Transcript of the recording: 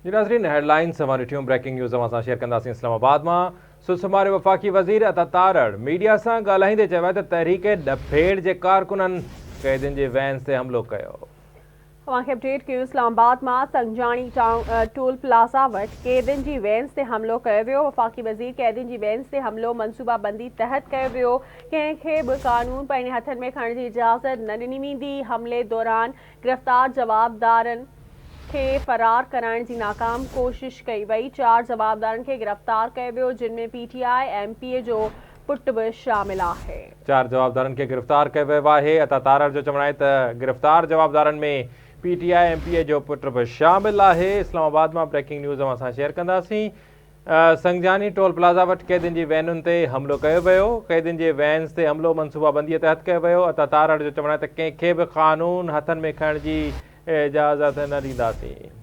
جي ناظرين head lines اوهان ڏٺيون بريڪنگ نيوز اوهان سان شيئر ڪنداسين اسلام آباد مان سسماري وفاقي وزير عطا تارڙ ميڊيا سان ڳالهائيندي چيو آهي ته تحريڪ ڏڦيڙ جي ڪارڪنن قيدين جي وينز تي حملو ڪيو. اوهان کي اپڊيٽ ڪيون اسلام آباد مان سنگجاڻي ٽائون ٽول پلازا وٽ قيدين جي وينز تي حملو ڪيو ويو وفاقي وزير قيدين جي وينز تي حملو منصوبابندي تحت ڪيو ويو ڪنهن کي به قانون پنهنجي هٿن ۾ کڻڻ جي اجازت نه ڏني ويندي حملي دوران گرفتار جوابدارن کي فرار ڪرائڻ جي ناڪام ڪوشش ڪئي وئي، چار جوابدارن کي گرفتار ڪيو ويو، جن ۾ P T I M P A جو پٽ به شامل آهي. چار جوابدارن کي گرفتار ڪيو ويو آهي، عطا تارڙ جو چوڻ آهي ته گرفتار جوابدارن ۾ P T I M P A جو پٽ به شامل آهي، اسلام آباد مان بريڪنگ نيوز اوهان سان شيئر ڪنداسين، سنگجاني ٽول پلازا وٽ قيدين جي وينن تي حملو ڪيو ويو، قيدين جي وينز تي حملو منصوبابندي تحت ڪيو ويو، عطا تارڙ جو چوڻ آهي ته ڪنهن کي به قانون هٿن ۾ کڻڻ جي اجازت نه ڏينداسين.